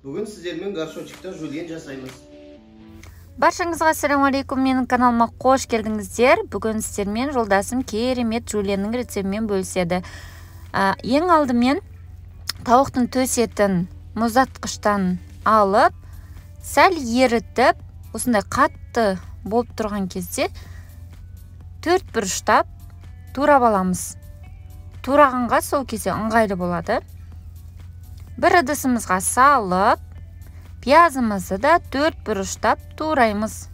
Бүгін сіздермен горшочекта жульен жасаймыз. Баршаңызға ассалаумағалейкум, менің каналыма қош келдіңіздер. Бүгін сіздермен жолдасым керемет жульеннің рецептімен бөліседі. Ең алдымен тауықтың төс етін мұздатқыштан алып, сәл ерітіп, осындай қатты болып тұрған кезде төрт бұрыштап турап аламыз. Турағанға сол кезде ыңғайлы болады. Бір ыдысымызға салып, пиязымызды да төрт бұрыштап тураймыз.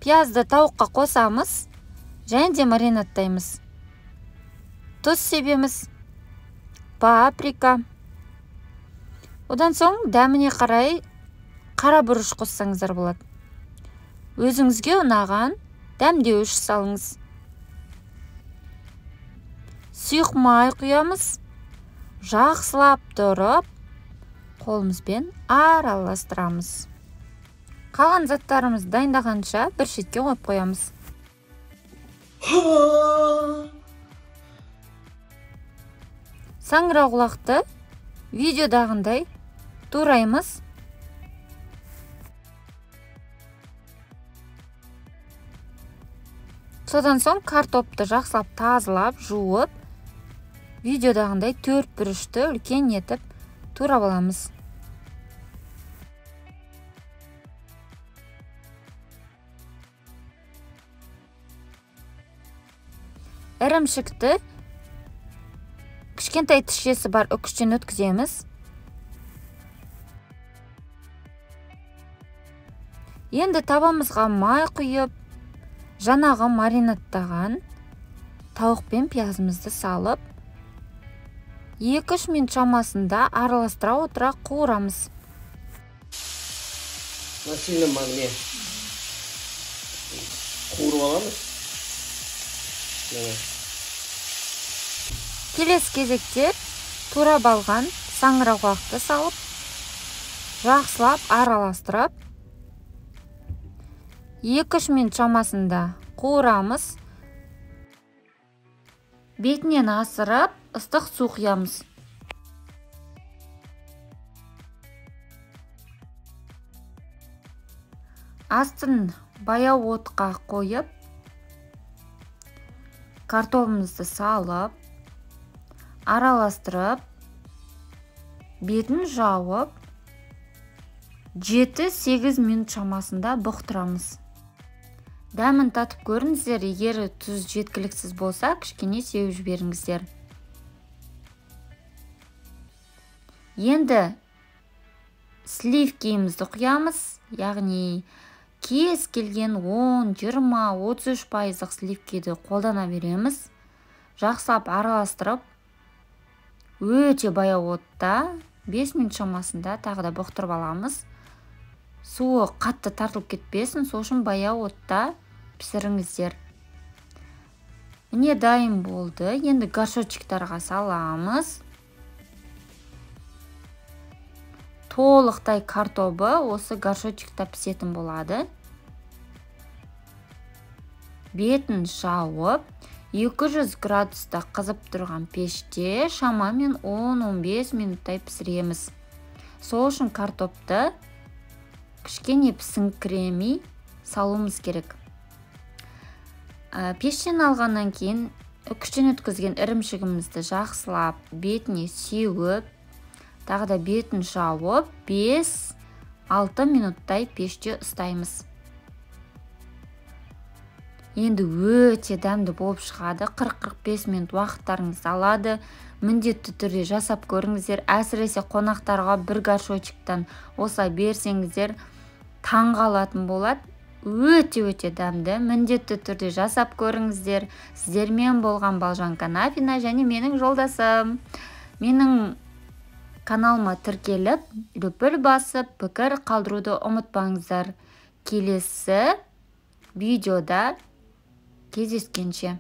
Пиязды тауыққа қосамыз және де маринадтаймыз. Тұз себеміз, паприка. Одан соң дәміне қарай қара бұрыш қоссаңыздар болады. Өзіңізге ұнаған дәмдеуіш салыңыз. Сұйық май құямыз. Жақсылап тұрып, қолымызбен араластырамыз. Қалған заттарымызды дайындағанша бір шетке қойып қоямыз. Саңырауқұлақты видеодағындай тураймыз. Содан соң картопты жақсылап тазалап, жуып, видеодағындай төрт бұрышты үлкен етіп турап аламыз. Ірімшікті кішкентай тісшесі бар үкіштен өткіземіз. Енді табамызға май құйып, жаңағы маринадтаған тауық пен пиязымызды салып, 2-3 минут шамасында араластыра отыра қуырамыз. На сильном огне қуырып аламыз. Келесі кезекте турап алған саңырауқұлақты салып, жақсылап араластырып, 2-3 минут шамасында қуырамыз. Бетінен асырып, ыстық су құямыз. Астын баяу отқа қойып, картопымызды салып, араластырып, бетін жауып, 7-8 минут шамасында бұқтырамыз. Дәмін татып көріңіздер, егер тұз жеткіліксіз болса, кішкене сеуіп жіберіңіздер. Енді сливкиімізді құямыз, яғни кез келген 10, 20, 33 пайыздық сливкиді қолдана береміз. Жақсылап араластырып, өте баяу отта 5 минут шамасында тағы да бұқтырып аламыз. Суы қатты тартылып кетпесін, сол үшін баяу отта пісіріңіздер. Міне дайын болды. Енді горшочектарға саламыз. Толықтай картобы осы горшочекта пісетін болады. Бетін жауып, 200 градуста қызып тұрған пеште шамамен 10-15 минуттай пісіреміз. Сол үшін картопты кішкене пісіңкіремей салуымыз керек. Пештен алғаннан кейін үкіштен өткізген ірімшігімізді жақсылап бетіне сеуіп, тағы да бетін жауып, 5-6 минуттай пеште ұстаймыз. Енді өте дәмді болып шығады. 40-45 минут уақыттарыңызды алады. Міндетті түрде жасап көріңіздер. Әсіресе қонақтарға бір горшочектан осылай берсеңіздер, таң қалатын болады. Өте-өте дәмді. Міндетті түрде жасап көріңіздер. Сіздермен болған Балжан Канафина және менің жолдасым. Менің каналыма тіркеліп, лүпіл басып, пікір қалдыруды ұмытпаңыздар. Келесі видеода кездескенше.